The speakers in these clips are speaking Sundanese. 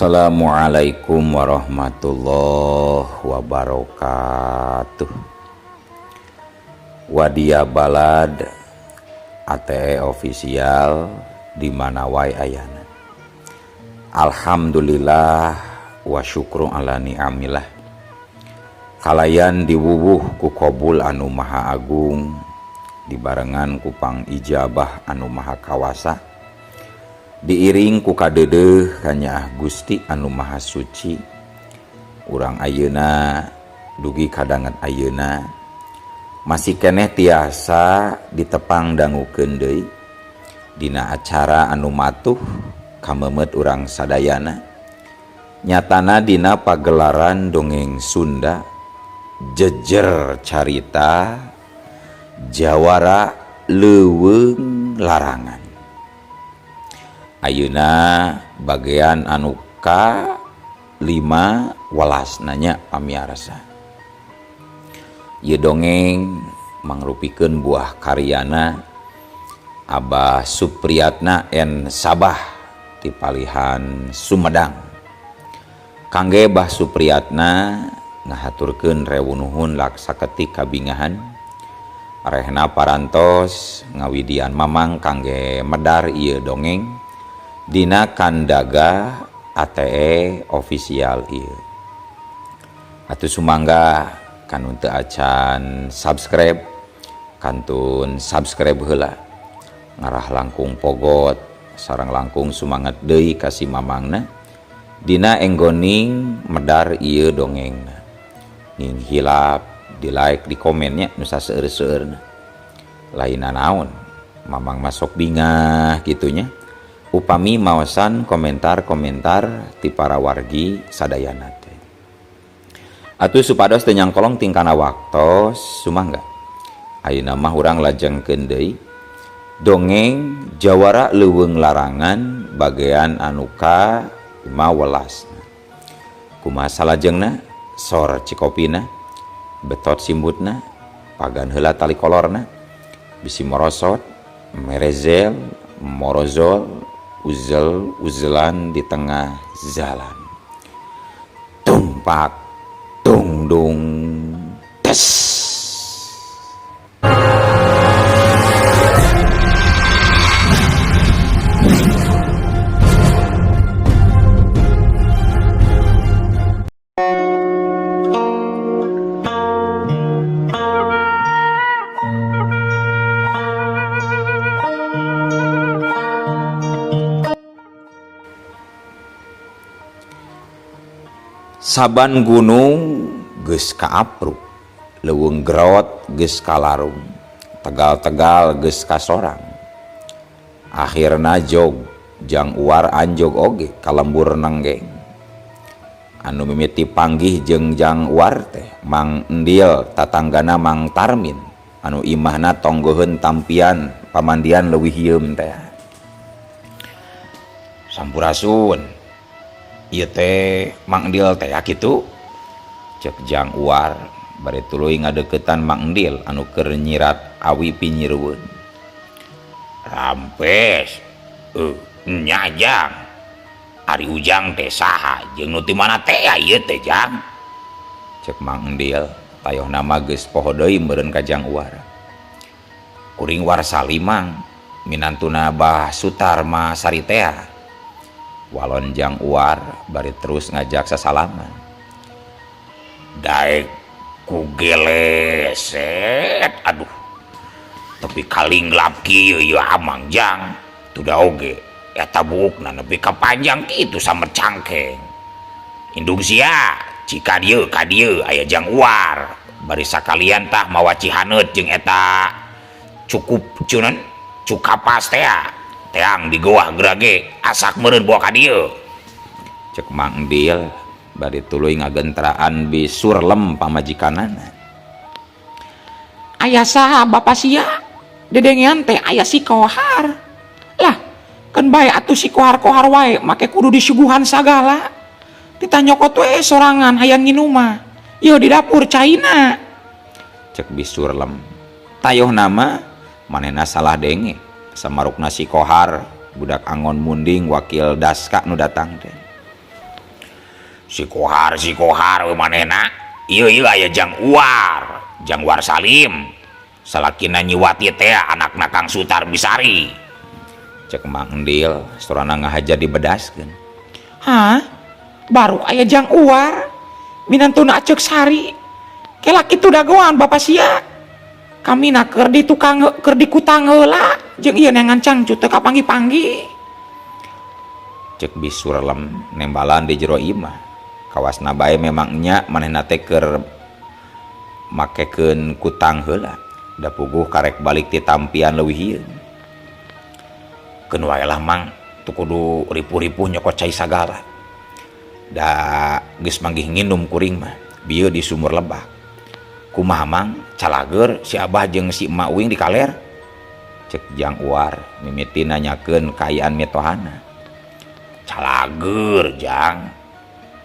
Assalamualaikum warahmatullahi wabarakatuh. Wadia Balad ATE official di mana wae ayana. Alhamdulillah wa syukru ala ni'amillah. Kalayan diwuwuh ku kobul anu maha agung dibarengan ku pangijabah anu maha kawasa. Diiring ku kadeudeuh kanyaah Gusti anu Maha Suci. Urang ayeuna dugi kadanget ayeuna masih keneh tiasa ditepang dangukeun deui dina acara anu matuh kameumeut urang sadayana nyatana dina pagelaran dongeng Sunda jejer carita jawara leuweung larangan. Ayeuna bagian anu ka 5 welas nanya pamiarsa. Ieu dongeng mangrupikeun buah karyana Abah Supriyatna N Sabah ti palihan Sumedang. Kangge Bah Supriyatna ngahaturkeun rewu nuhun laksa ketik kabingahan. Arehna parantos ngawidian mamang kangge medar ieu dongeng dina kandaga ATE official ieu. Atuh sumangga kanu teu acan subscribe kantun subscribe heula ngarah langkung pogot sareng langkung sumanget deui ka si mamangna dina enggoning medar ieu dongengna. Ning hilap di like di komennya nu saseueur-seueurna. Lainna naon mamang masuk bingah kitunya. Upami maosan komentar-komentar ti para wargi sadayana teh. Atuh supados teu nyangkolong tingkana waktos sumangga. Ayeuna mah urang lajengkeun deui dongeng Jawara Leuweung Larangan bagian anu ka 15. Kumaha salajengna sor cikopina betot simbutna pagan heula tali kolorna bisi morosot merezel morozol uzel uzelan di tengah jalan tumpak tungdung tes. Saban gunung geus kaapruk, leuweung gerot geus kalarung, tegal-tegal geus kasorang. Akhirna jog jang uar anjog oge kalembur nenggeng. Anu mimiti panggih jeung jang uar teh Mang Endil tatanggana Mang Tarmin anu imahna tonggoheun tampian pamandian leuwih hieum teh. Sampurasun. Ieu teh Mang Endil teh kitu cek jang uar bari tuluy ngadeukeutan Mang Endil anu keur nyirat awi pinyirueun. Rampes nya jang ari ujang teh saha jeung nu ti mana teh ieu teh jang cek Mang Endil tayohna mah geus poho deui meureun ka jang uar. Kuring warsali mang minantuna Bah Sutarma Saritea. Walon jang uar bari terus ngajak sasalaman. Daek ku geleset aduh tapi kalinglap kieu ieu amang jang tuda oge eta buukna nepi ka panjang kitu sama cangkeng. Indung sia cika dieu ka dieu aya jang uar bari sakalian tah mawa cihaneut jeung eta cukup cunan cukapas teh teang di goah gerage asak meureun bawa ka dieu cek Mang Endil bari tuluy ngagentraan bi surlem pamajikanana. Aya saha bapa sia dedengean teh aya si Kohar lah keun bae atuh si Kohar-kohar wae make kudu disuguhan sagala titah nyokot we sorangan hayang nginum mah ieu di dapur caina cek bi surlem. Tayoh nama manehna salah denge samarukna si Kohar budak angon munding wakil daska nu datang teh. Si Kohar, si Kohar we manehna. Ieu ieu aya Jang Uar, Jang War Salim. Salakina Nyiwati teh anakna Kang Sutar Bisari. Cek Mang Endil, sorana ngahaja dibedaskeun. Hah? Baru aya Jang Uar, minantuna Aceuk Sari. Kela kitu dagoan bapak sia. Kami na keur di tukang keur di kutang heula jeung ieu neangan cangcut teu kapanggih-panggih. Cek Bisurlem nembalan di jero imah. Kawasna bae memang nya manehna teh keur makekeun kutang heula. Da puguh karek balik ti tampian leuwih hieun. Keun wae lah Mang, teu kudu ripuh-ripuh nyokot cai sagala. Da geus manggih nginum kuring mah, bieu di sumur lebak. Kumaha Mang, calageur si Abah jeung si Emak uing di kaler? Cek Jang Uar mimiti nanyakeun kaayaan mitohana. Calageur Jang.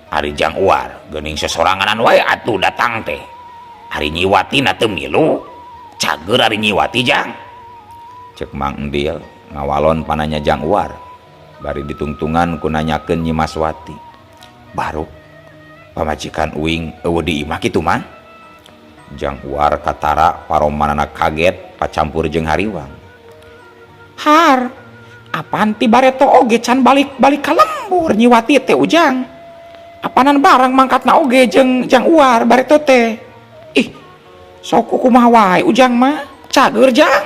Ari Jang Uar geuning sesoranganan wae atuh datang teh. Ari Nyiwati na teu milu. Cager ari Nyiwati Jang. Cek Mang Endil ngawalon pananya Jang Uar. Bari ditungtungan ku nanyakeun Nyi Maswati. Baru pamajikan uing eueuh di imah kitu Mang. Jang Uar katara paromanana kaget pacampur jeung hariwang. Har, apaan ti bareto oge can balik-balik ka lembur Nyiwati teh Ujang. Apanan barang mangkatna oge jeung Jang Uar bareto teh. Ih, sok kumaha wae Ujang mah, cager Jang.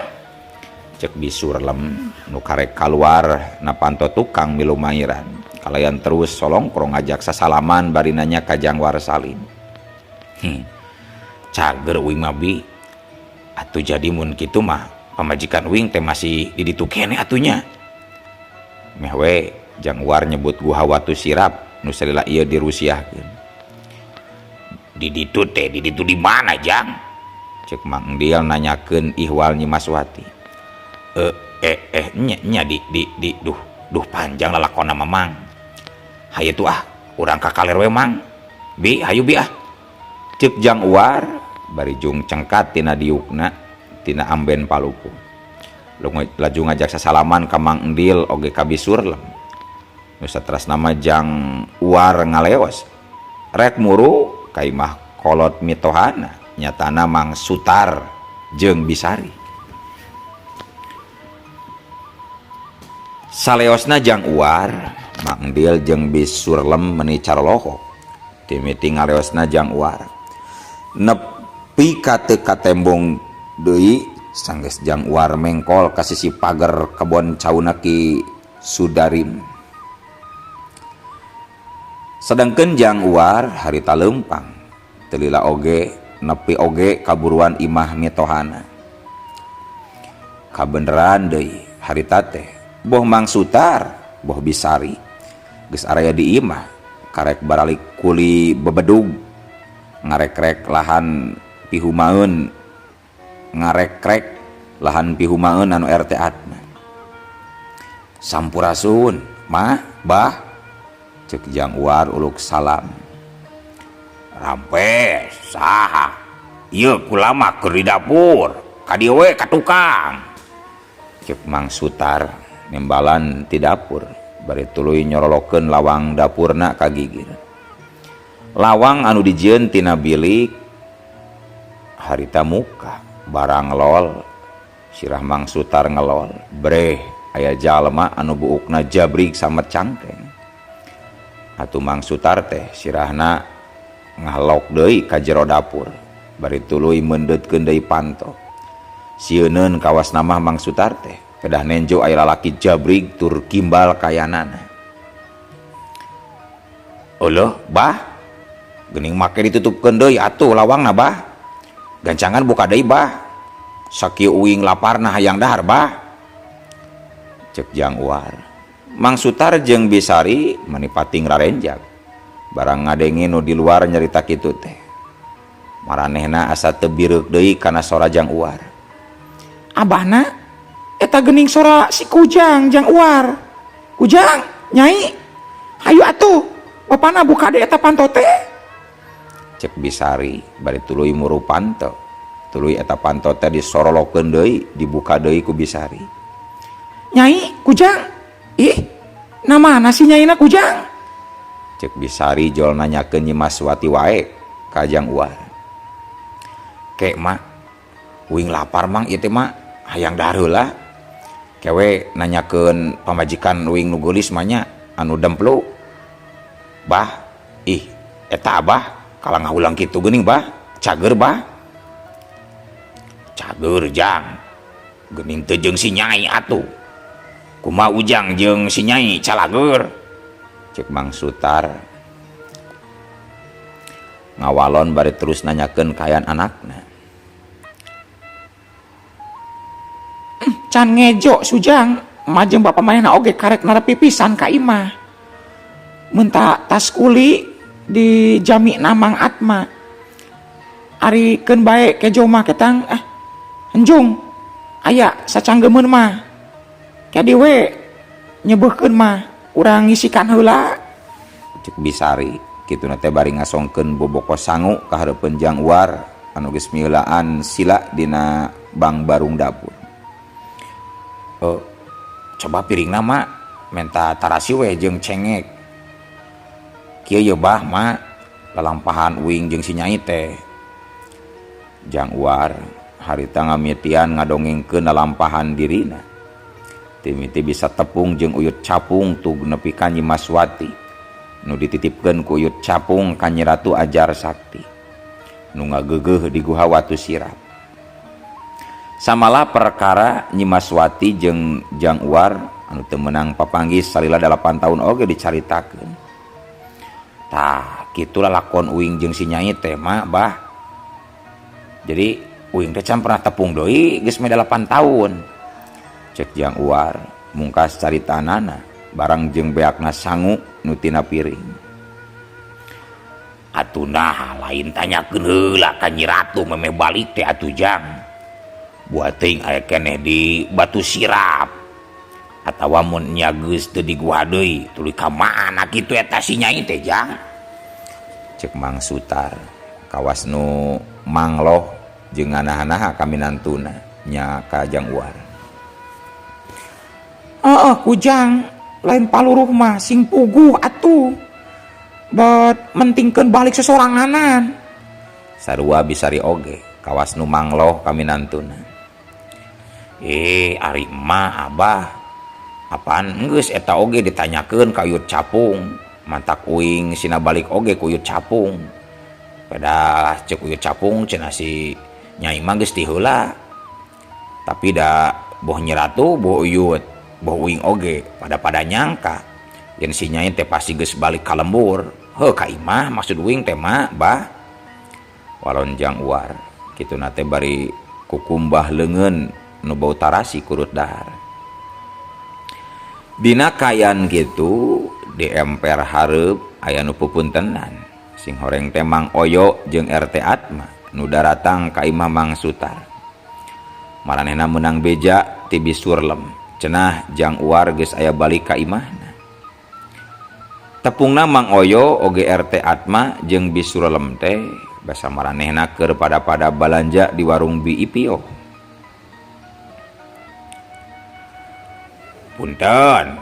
Cek Bisurlem nu karek kaluar napanto tukang milu mairan. Kalayan terus solongkrong ngajak sasalaman bari nanya ka Jang Warsalim. Cager uing mah bi. Atuh jadi mun kitu mah pamajikan uing teh masih di ditu keneh atunya. Meh we Jang Uar nyebut Guha Watu Sirap nu salila ieu dirusiahkeun. Di ditu teh, di ditu di mana Jang? Cek Mang Endil nanyakeun ihwal Nyi Maswati. Nya, nya, di, di, di, duh, duh panjang lalakonna Mamang. Hayu tuh ah, urang ka kaler we Mang. Bi, hayu bi ah. Cek Jang Uar bari jung cengkat tina diukna tina amben palupu. Laju ngajak sasalaman ka Mang Endil oge ka Bisurlem. Nu satrasna mah Jang Uar ngaleos. Rek muru ka imah kolot mitohana nyatana Mang Sutar jeung Bisari. Saleosna Jang Uar, Mang Endil jeung Bisurlem meuni carolohok. Timiti ngaleosna Jang Uar. Nepi ka teu katembong deui sanggeus Jang Uar mengkol ka sisi pager kebon cauna Ki Sudarim. Sedangkeun Jang Uar harita leumpang, teu lila oge nepi oge kaburuan imah mitohana. Kabeneran deui harita teh boh Mang Sutar boh Bisari geus araya di imah karek baralik kuli bebedug ngarekrek lahan pihumaeun ngarekrek lahan pihumaeun anu RT Atma. Sampurasun mah bah, cek Jang Uar uluk salam. Rampes saha ieu kulama keur di dapur ka dieu we ka tukang, cek Mang Sutar nembalan ti dapur bari tuluy nyorolokeun lawang dapurna ka gigir. Lawang anu dijieun tina bilik harita muka barang lol sirah Mang Sutar ngelol breh aya jalma anu buukna jabrig samet cangkeng. Atuh Mang Sutar teh sirahna ngahlok deui ka jero dapur bari tuluy meundeutkeun deui panto. Sieuneun kawas namah Mang Sutar teh pedah nenjo aya lalaki jabrig tur gimbal kayanana. Eueuh bah, geuning make ditutupkeun deui atuh lawangna bah. Gancangan buka deui bah. Sakieu uing laparna hayang dahar bah, cek Jang Uar. Mang Sutar jeung Bisari mani pating rarenjak barang ngadenge nu di luar nyarita kitu teh. Maranehna asa teu bireuk deui kana sora Jang Uar. Abahna eta geuning sora si Kujang Jang Uar. Kujang, Nyai, hayu atuh bapana buka deui eta panto teh. Cek Bisari bari tuluy muru panto. Tuluy eta panto teh disorolokeun deui, dibuka deui ku Bisari. Nyai, Kujang. Ih, namana si Nyaina Kujang? Cek Bisari jol nanyakeun Nyi Maswati wae ka Jang Uar. Ke mak, uing lapar mang ieu teh mak, hayang dahar heula. Kewe nanyakeun pamajikan uing nu geulis mah nya anu demplu. Bah, ih eta abah kalah ngahulang kitu geuning bah, cager bah. Cager jang, geuning teu jeung si Nyai atuh. Kumaha Ujang jeung si Nyai calager? Cek Mang Sutar ngawalon bari terus nanyakeun kaayaan anakna. Can ngejo Sujang, majeng bapa manehna oge karek narepi pisan ka imah. Menta tas kuli di jami Mang Atma. Ari keun bae kejo mah ketang enjung aya sacanggemeun mah. Kadi we nyebeuhkeun mah urang ngisikan heula. Cek Bisari kituna teh bari ngasongkeun boboko sangu ka hareupeun Jang Uar anu geus miheulaan sila dina bang barung dapur. Coba piringna mak menta tarasi we jeung cengek. Kieu ye bah mak lalampahan uing jeung si Nyai teh. Jang Uar harita ngamitian ngadongengkeun lalampahan dirina. Timiti bisa tepung jeung uyut capung tug nepi ka Nyi Maswati nu dititipkeun ku uyut capung ka Nyi Ratu Ajar Sakti nu ngageugeuh di Guha Watu Sirap. Samalah perkara Nyi Maswati jeung Jang Uar anu teu meunang papanggih salila 8 tahun oge dicaritakeun. Tah, kitu lalakon uing jeung si Nyai teh mah bah. Jadi uing teh can pernah tepung deui geus meh 8 tahun. Cek Jang Uar mungkas caritanana barang jeung beakna sangu nu tina piring. Atuh nah lain tanyakeun heula ka Nyi Ratu memeh balik teh atuh Jang. Buat teuing aya keneh di Batu Sirap atawa mun nya geus teu di guha deui tuluy ka mana kitu eta si Nyai teh Jang. Cek Mang Sutar kawas nu mangloh jeung nganaha-naha kaminantuna nya ka Jang Uar. Heeh kujang lain paluruh mah sing puguh atuh. Bet mentingkeun balik sesoranganan. Sarua Bisari oge kawas nu mangloh kaminantuna. Ari emak abah apaan geus eta oge ditanyakeun ka uyut capung. Mantak uing sina balik oge ku uyut capung. Pedah ceuk uyut capung cenah si Nyai mah geus ti heula. Tapi da boh Nyi Ratu boh uyut boh uing oge pada-pada nyangka yen si Nyai teh pasti geus balik ka lembur. Heuh ka imah maksud uing teh mah bah. Walon Jang Uar kituna teh bari kukumbah leungeun nu bau tarasi kurut dahar. Dina kayan kitu di emper hareup aya nu pupuntenan. Sing horeng teh Mang Oyo jeung RT Atma nu daratang ka imah Mang Sutar. Maranehna meunang beja ti Bisurlem. Cenah Jang Uar geus aya balik ka imahna. Tepungna Mang Oyo oge RT Atma jeung Bisurlem teh basa maranehna keur pada-pada balanja di warung Bi Ipio. Punten,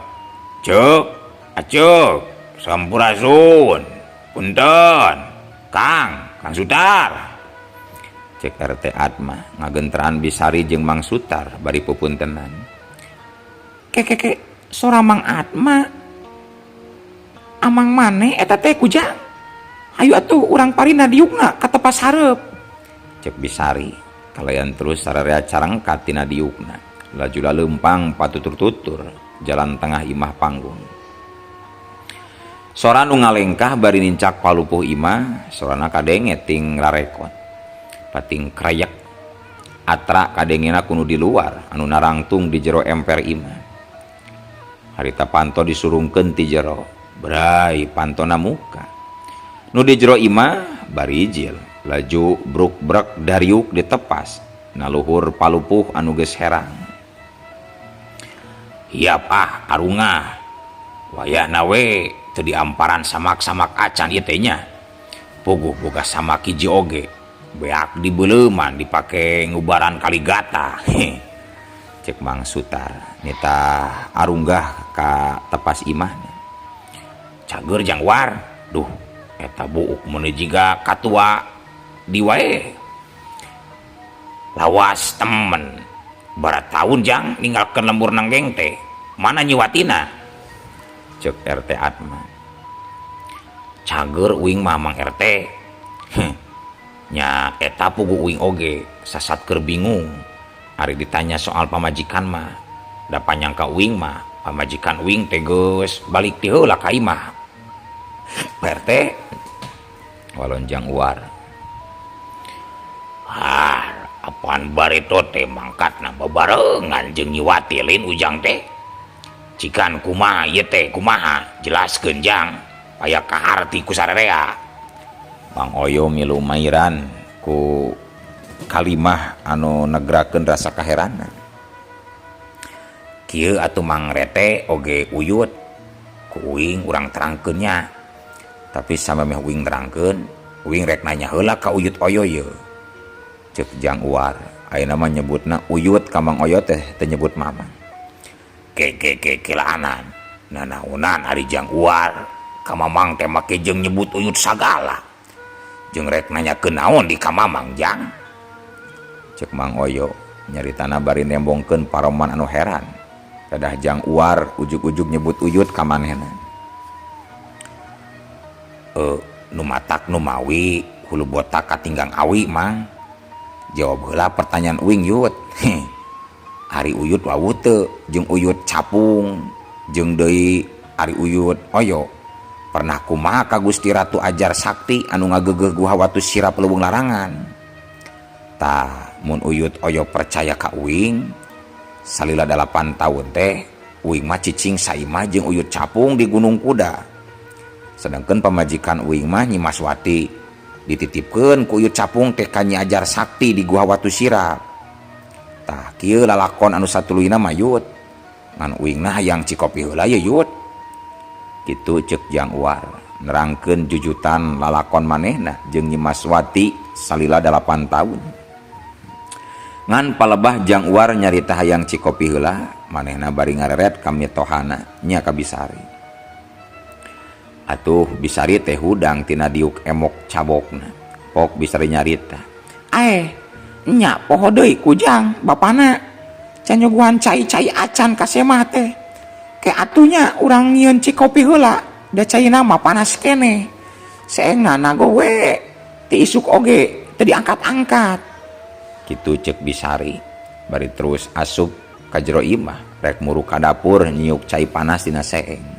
cek, acek, sampurasun, punten, Kang, Kang Sutar. Cek RT Atma ngagenteran Bisari jeung Mang Sutar bari pupuntenan. Kekeke sora Mang Atma amang maneh eta teh kujang. Hayu atuh urang parina diukna ka tepas hareup. Cek Bisari kalayan terus sararea carangkat tina diukna. Laju laleumpang patutur-tutur jalan tengah imah panggung. Sora nu ngalengkah bari nincak palupuh imah, sorana kadenge ting rarekot. Pating krayak atra kadengena kunu di luar anu narangtung di jero emper imah. Harita panto disurungkeun ti jero, bray pantona muka. Nu di jero imah barijil, laju bruk-brek dariuk ditepas, naluhur palupuh anu geus herang. Hiap ah arungah, wayahna we teu diamparan samak-samak acan ieu teh nya. Puguh boga samak hiji oge, beak dibeuleman dipake ngubaran kaligata. Cek Mang Sutar nita arunggah ka tepas imahna. Cager Jang War, Duh eta buuk meuni jiga katua di wae. Lawas temen barat tahun jang ninggalkeun lembur nenggeng teh mana nyiwatina cek RT Atma. Cager uing mah Mang RT. Nya eta pugu uing oge sasat keur bingung ari ditanya soal pamajikan mah da panyangka uing mah pamajikan uing teh geus balik ti heula ka imah. Pak RT walonjang uar. Ah, apaan bareto teh mangkatna babarengan jeung nyiwati lain ujang teh. Cikan kumaha ieu teh kumaha jelaskeun jang aya kaharti ku sararea. Mang Oyo milu mairan ku kalimah anu negrakeun rasa kaheranan. Kieu atuh Mang Rete oge uyut ku uing urang terangkeun nya. Tapi samemeh uing nerangkeun, uing rek nanya heula ka Uyut Oyo ye. Ceuk Jang Uar, ayeuna mah nyebutna Uyut ka Mang Oyo teh teu nyebut Mamang. Ke ke ke kelaanan. Nanaonan ari Jang Uar ka Mamang teh make jeung nyebut Uyut sagala. Jeung rek nanyakeun naon di ka Mamang Jang. Ceuk Mang Oyo nyaritana bari nembongkeun paroman anu heran. Dadah Jang Uar ujug-ujug nyebut Uyut ka manehna. Nu matak nu mawi hulu botak katinggang awi Mang. Jawab heula pertanyaan uing Yut. Ari Uyut wawuh teu jeung Uyut capung jeung deui ari Uyut Oyo. Pernah kumaha ka Gusti Ratu Ajar Sakti anu ngageugeuh Guha Watu Sirap Leuweung Larangan. Tah mun Uyut Oyo percaya ka uing salila 8 tahun teh uing mah cicing saimah jeung Uyut capung di Gunung Kuda. Sedangkan pamajikan uing mah Nyi Maswati dititipkeun ku Uyut capung teh ka Nyi Ajar Sakti di Guha Watu Sirap. Tah kieu lalakon anu satuluyna mah Yut. Ngan uingna hayang cikopi heula ye Yut. Kitu ceuk Jang Uar nerangkeun jujutan lalakon manehna jeung Nyi Maswati salila 8 tahun. Ngan palebah Jang Uar nyarita hayang cikopi heula manehna bari ngareret ka mitohana nya ka Bisari. Atuh Bisari teh hudang tina diuk emok cabokna. Pok Bisari nyarita. Aeh, nya poho deui ku Jang bapana. Can nyuguhan cai-cai acan ka semah teh. Ke atunya urang nyieun cikopi heula, da caina mah panas keneh. Seengna nago we, ti isuk oge teu diangkat-angkat. Kitu ceuk Bisari, bari terus asup ka jero imah, rek muru ka dapur nyiuk cai panas dina seeng.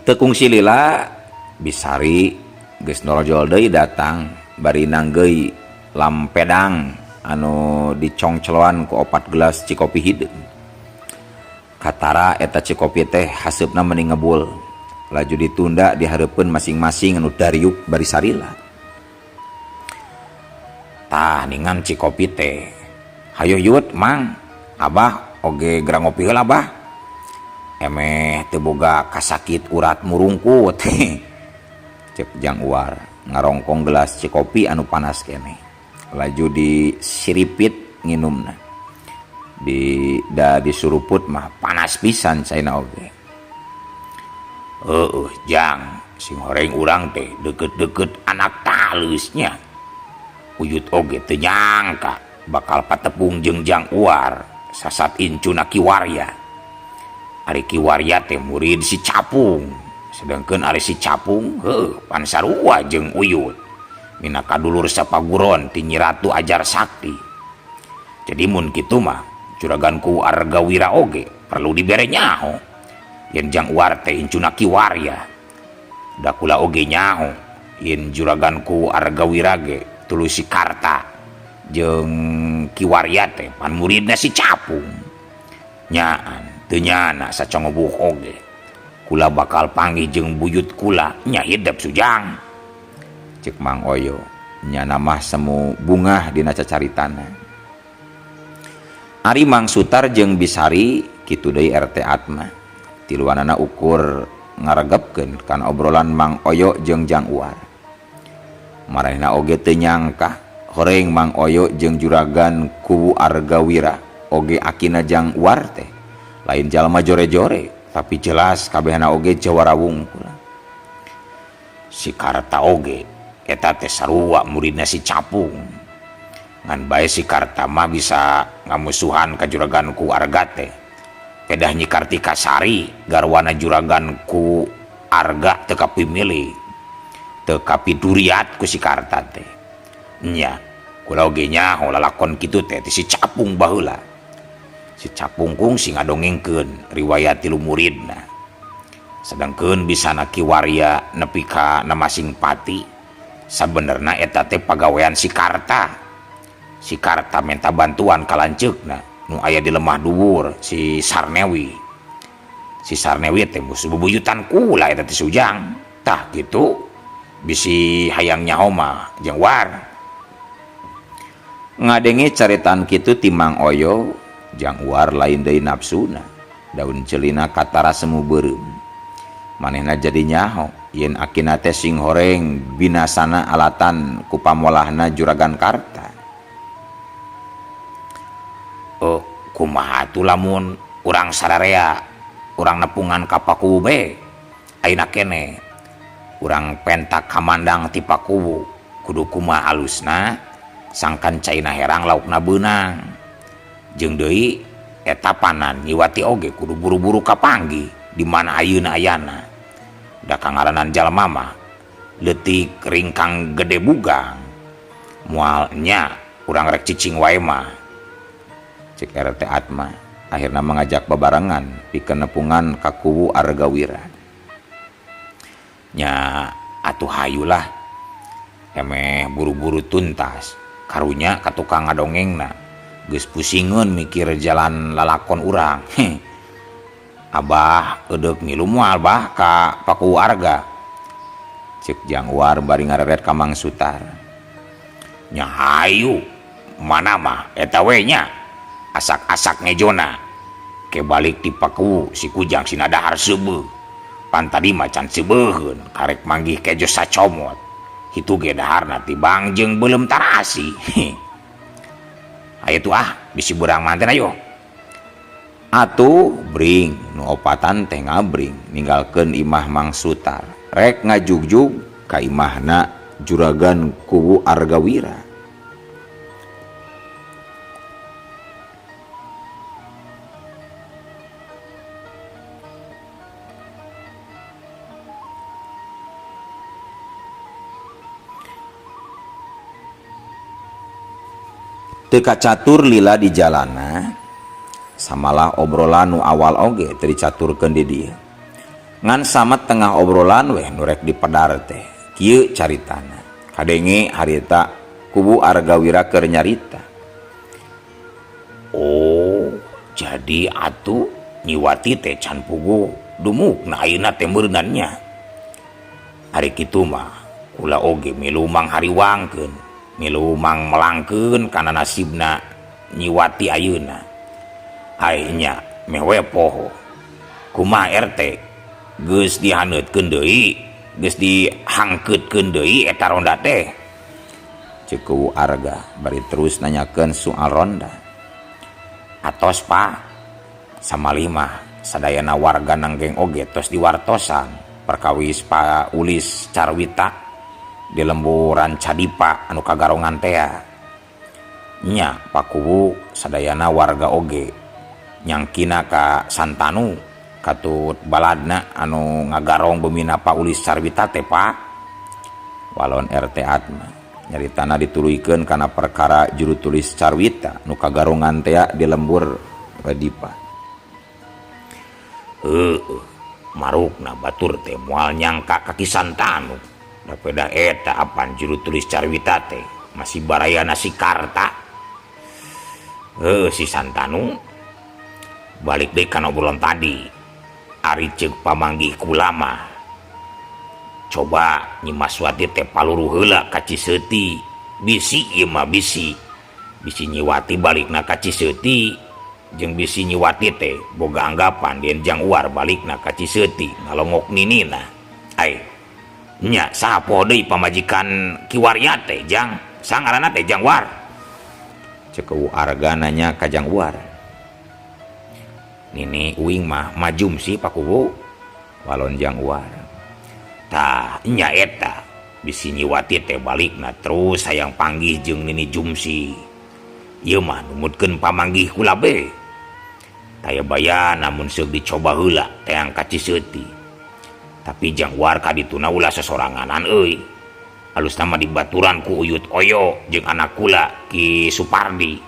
Teu kungsi lila Bisari geus norojol deui datang bari nanggeui lampedang anu dicongceloan ku 4 gelas cikopi hideung. Katara eta cikopi teh haseupna meni ngebul, laju ditunda di hareupeun masing-masing anu dariuk bari sarila. Tah ningan cikopi teh. Hayo Yut Mang, Abah oge gerang ngopi heula Abah. Emeh teu boga kasakit urat murungkut. Ceuk Jang Uar ngarongkong gelas cikopi anu panas keneh. Laju disiripit nginumna. Di da disuruput mah panas pisan caina oge. Heueuh Jang, sing horeng urang teh deukeut-deukeut anak taleusnya. Uyut oge teu nyangka bakal patepung jeung Jang Uar sasat incuna Ki Warya. Ari Ki Warya teh murid si Capung, sedangkeun ari si Capung heueuh pan sarua jeung Uyut. Mina kadulur sapaguron ti Nyi Ratu Ajar Sakti. Jadi mun kitu mah juraganku Arga Wira oge perlu dibere nyaho. Yen Jang Uar teh incuna Ki Warya. Da kula oge nyaho yen juraganku Arga Wira ge tuluy si Karta jeung Ki Warya teh pan muridna si Capung. Nyaan teu nyana sacongobuh oge. Kula bakal panggih jeung buyut kula nya hidep sujang. Ceuk Mang Oyo nyana mah semu bungah dina cacaritana. Ari Mang Sutar jeung Bisari kitu deui RT Atma. Tiluanana ukur ngaregepkeun kana obrolan Mang Oyo jeung Jang Uar. Marehna oge teu nyangka horeng Mang Oyo jeung juragan kuwu Argawira oge akina Jang Uar teh lain jalma jore-jore. Tapi jelas kabehna oge jawara wungkul. Si Karta oge eta teh sarua muridna si Capung. Ngan bae si Karta mah bisa ngamusuhan ka juragan ku Arga teh. Pedah Nyi Kartika Sari garwana juragan ku Arga teu kapimilih. Teu kapiduriat ku si Karta teh. Nya, kula oge nyaho lalakon kitu teh ti si Capung baheula. Si Capung kungsi ngadongengkeun riwayat tilu muridna. Sedangkeun bisana Ki Warya nepi ka Namasing Pati sabenerna eta teh pagawean si Karta. Si Karta minta bantuan ka lanceukna nu aya di lemah dhuwur si Sarnewi. Si Sarnewi teh musuh bubuyutan kula eta teh Sujang. Tah kitu bisi hayang nyaho mah jeung War. Ngadenge caritaan kitu ti Mang Oyo jang War lain deui nafsuna. Daun celina katara semu beureum. Manehna jadi nyaho yen akina teh sing horeng binasana alatan ku pamolahna juragan Karta. Oh, kumaha atuh lamun urang sararea urang nepungan ka Pakuwu bae. Ayeuna keneh urang pentak kamandang ti Pakuwu kudu kumaha alusna sangkan caina herang laukna beunang. Jeung deui eta panan nyiwati oge kudu buru-buru kapanggih di mana ayeuna ayana. Da kangaranan jalma mah leutik ringkang gede bugang. Moal nya urang rek cicing wae mah. Cek RT Atma akhirna mengajak babarengan pikeun nepungan ka kuwu Argawira. Nya atuh hayulah emeh buru-buru tuntas karunya ka tukang ngadongengna geus pusingeun mikir jalan lalakon urang. Abah edeuk milu moal bah ka Pakuwu Arga. Cek Jang War bari ngareret ka Mang Sutar. Nya hayu mana mah eta we nya asak-asak ngejona ke balik ti Pakuwu si Kujang sina dahar seubeuh. Pan tadi mah can seubeuheun karek manggih kejo sacomot. Kitu ge daharna tibang jeung beuleum tarasi. Ayo tuh ah bisi beurang manten ayo. Atuh bring nu opatan teh ngabring ninggalkeun imah Mang Sutar rek ngajugjug ka imahna juragan kuwu Argawira. Teu kacatur lila di jalana samalah obrolan nu awal oge teu dicaturkeun di dieu. Ngan sama tengah obrolan weh nu rek dipedar teh. Kieu caritana. Kadenge harita kubu Argawira keur nyarita. Oh, jadi atuh nyiwati teh can puguh dumukna ayeuna teh meureunnan nya. Ari kitu mah kula oge milu mang hariwangkeun, milu mang melangkeun kana nasibna nyiwati ayeuna. Ai nya meh we poho. Kumaha RT geus dihaneutkeun deui, geus dihangkeutkeun deui eta ronda teh. Ceuk kuwu Arga bari terus nanyakeun soal ronda. Atos Pak, samalih mah sadayana warga nanggeng oge tos diwartosan perkawis Paulis Carwita di lemburan Cadipa anu kagarongan tea. Nya Pakuwu sadayana warga oge nyangkina ka Santanu katut baladna anu ngagarong bemina Paulis Carwita teh Pak. Walon RT Atma nyaritana dituluykeun kana perkara juru tulis Carwita nu kagarongan tea di lembur Dipa. Heueuh, marukna batur teh moal nyangka ka Ki Santanu. Da peda eta apan juru tulis Carwita teh masih barayana si Karta. Heueuh si Santanu balik deui kana obrolan tadi. Ari ceuk pamanggih kula mah coba Nyi Maswati teh paluruh heula ka Ciseuti. Bisi ieu mah bisi. Bisi Nyiwati balikna ka Ciseuti jeung bisi Nyiwati teh boga anggapan yen Jang Uar balikna ka Ciseuti ngalongok ninina. Ai nya saha poho deui pamajikan Ki Warya teh Jang? Saha ngaranna teh Jang War? Ceuk Arga nanya ka Jang Uar. Nini uing mah majum sih Pak Kuwu walon Jang Uwar. Tah nya eta bisi nyiwati teh balikna terus hayang panggih jeung Nini Jumsi. Ieu mah numutkeun pamanggih kula be. Taya baya namun seuk dicoba heula teang ka Ciseuti. Tapi Jang Uwar ka dituna ulah sesoranganan euy. Alusna mah dibaturan ku Uyut Oyo jeung anak kula Ki Supardi.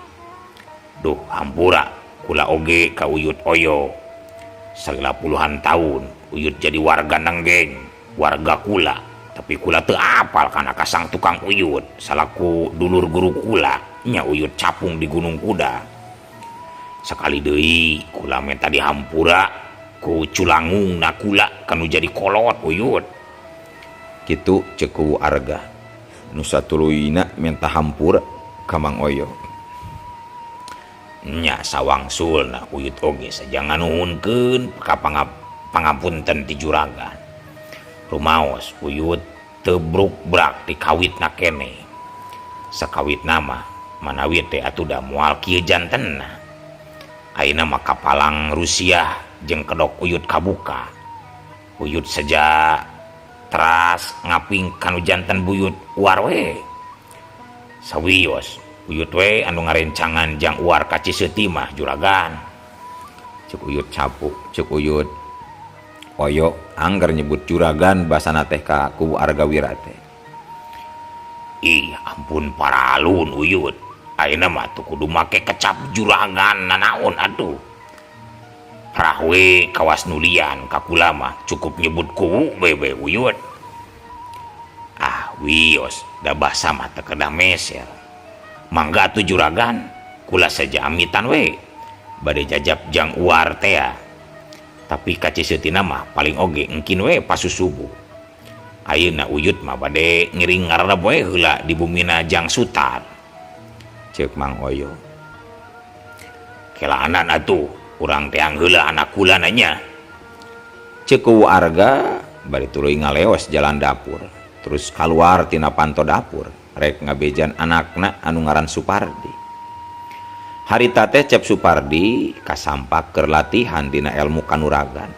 Duh hampura kula oge ka Uyut Oyo. Salila puluhan tahun Uyut jadi warga Nenggeng, warga kula, tapi kula teu apal kana kasang tukang Uyut salaku dulur guru kula nya Uyut capung di Gunung Kuda. Sakali deui kula menta dihampura ku culangungna kula kanu jadi kolot Uyut. Kitu ceuk Kuwu Arga nu satuluyna menta hampura ka Mang Oyo. Nya sawangsulna Uyut oge saja nganuhunkeun ka pangapunten ti juragan. Rumaos Uyut teu brukbrak di kawitna keneh. Sakawitna mah manawi teh atuh da moal kieu jantenna. Ayeuna mah kapalang Rusia jeung kedok Uyut kabuka. Uyut saja teras ngaping kanu janten buyut Uwar we. Sawios Uyut we anu ngarencangan Jang Uwar ka Ciseuti mah juragan. Ceuk Uyut capuk, ceuk Uyut Oyo angger nyebut juragan basana teh ka Kuwu Argawira teh. Ih ampun paralun Uyut. Ayeuna mah teu kudu make kecap juragan nanaon atuh. Rahwe kawas nulian ka kula mah cukup nyebut kuwu bebe Uyut. Ah wios da basa mah teu kedah meser. Mangga atuh juragan kula saja amitan we. Bade jajab Jang Uwar tea. Tapi ka Ciseutina mah paling oge engkin we pasusubuh. Ayeuna Uyut mah bade ngiring ngaredep we heula di bumina Jang Sutan. Ceuk Mang Oyo. Kelaanan atuh urang teang heula anak kula nanya. Ceuk Kuwu Arga bari tuluy ngaleos jalan dapur, terus kaluar tina panto dapur rek ngabejan anakna anu ngaran Supardi. Harita teh Cep Supardi kasampak keur latihan dina ilmu kanuragan.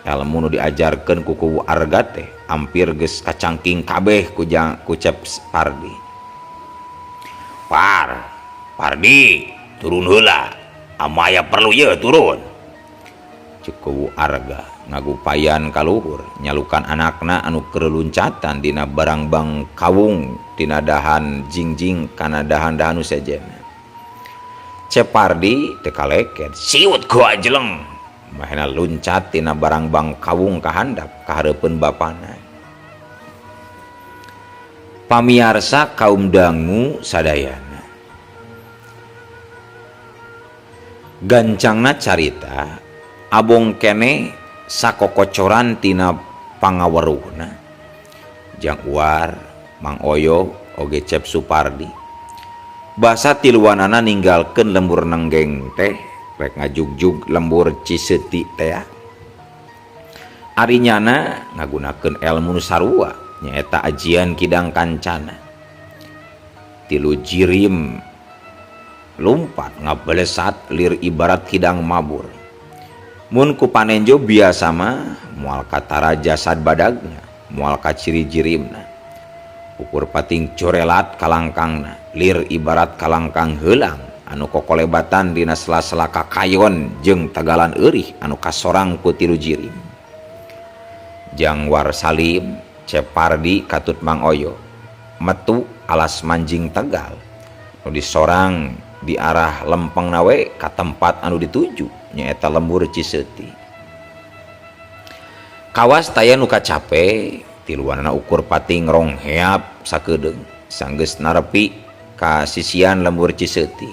Ilmu nu diajarkeun ku Kuwu Arga teh ampir geus kacangking kabeh ku Cep Pardi. Par, Pardi turun heula. Amaya perlu ye turun. Ceuk Kuwu Arga ngagupayan ka luhur nyalukan anakna anu keur luncatan dina barangbang kawung tina dahan jingjing kana dahan-dahan nu sejenna. Cep Pardi teu kaleket, siut gua jeleng. Mahena luncat tina barangbang kawung ka handap ka hareupeun bapana. Pamiarsa kaum dangu sadayana. Gancangna carita abong keneh sakokocoran tina pangaweruhna. Jang Uwar, Mang Oyo, oge Cep Supardi. Basa tiluanana ninggalkeun lembur Nenggeng teh rek ngajugjug lembur Ciseuti teh. Ari nyana ngagunakeun elmu nu sarua nyaeta ajian kidang kancana. Tilu jirim lumpat ngabalesat lir ibarat kidang mabur. Mun ku panenjo biasa mah moal katara jasad badagna, moal kaciri jirimna. Ukur pating corelat kalangkangna, lir ibarat kalangkang heulang anu kokolebatan dina sela-sela kakayon jeung tagalan eurih anu kasorang ku tilu jirim. Jang War Salim, Cep Pardi katut Mang Oyo metu alas manjing Tegal nu disorang di arah lempeng nawe ka tempat anu dituju nyaeta lembur Ciseuti. Kawas taya nu kacape tiluanana ukur pating rong heap sakedeung sanggeus narepi ka sisian lembur Ciseuti.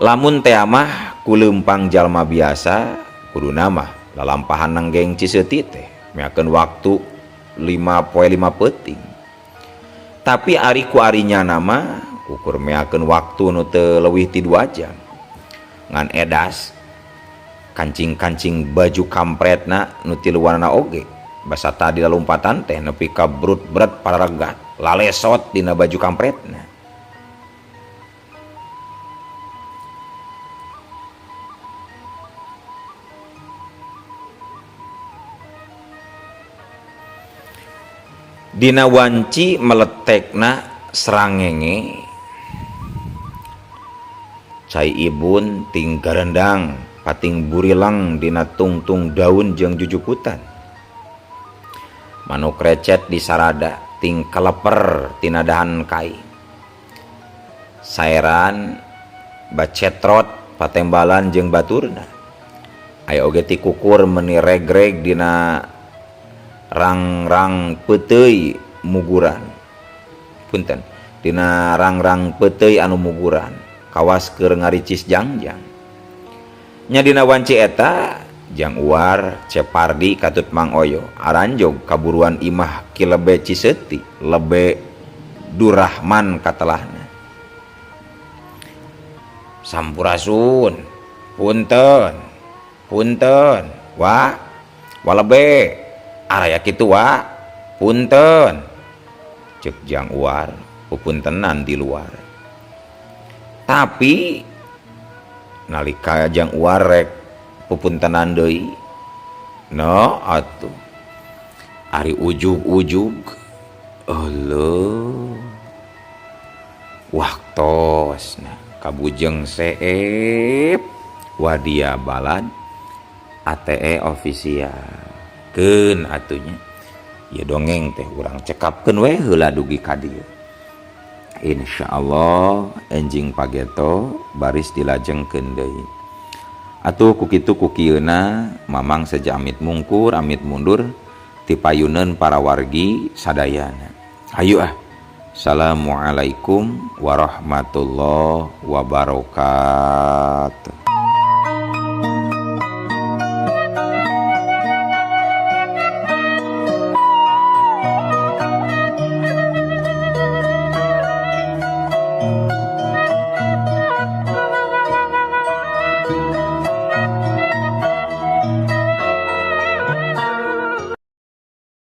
Lamun tea mah ku leumpang jalma biasa kuduna mah lalampahan Nenggeng Ciseuti teh meakeun waktu 5 poe 5 peuting. Tapi ari ku ari nyana mah ukur meakeun waktu nu teu leuwih ti 2 jam. Ngan edas kancing-kancing baju kampretna nu tiluanana oge basa tadi lalumpatan teh nepi ka brut-bret pararegat lalesot dina baju kampretna. Dina wanci meletekna srangenge cai ibun ting garendang pating burilang dina tungtung daun jeung jujukutan. Manuk recet di sarada ting kaleper tina dahan kai. Saeran bacetrot patembalan jeung baturna. Aya oge ti kukur meuni regreg dina rang-rang peuteuy muguran. Punten, dina rang-rang peuteuy anu muguran kawas keur ngaricis jangjang. Nya dina wanci eta Jang Uwar Cepardi katut Mang Oyo aranjog kaburuan imah Ki Lebe Ciseuti Lebe Durahman katelahna. Sampurasun, punten, punten, wa walebe araya kitu wa, punten. Cek Jang Uwar pupuntenan di luar. Tapi nalika Jang Uwar rek pupuntenan deui, no atuh ari ujug-ujug euleuh waktosna kabujeng seep wadia balad ATE official keun atunya ieu dongeng teh urang cekapkeun we heula dugi ka dieu. Insyaallah enjing pageto baris dilajengkeun deui. Atuh ku kitu ku kieuna Mamang seja amit mungkur amit mundur tipayuneun para wargi sadayana. Hayu ah. Assalamualaikum warahmatullahi wabarakatuh.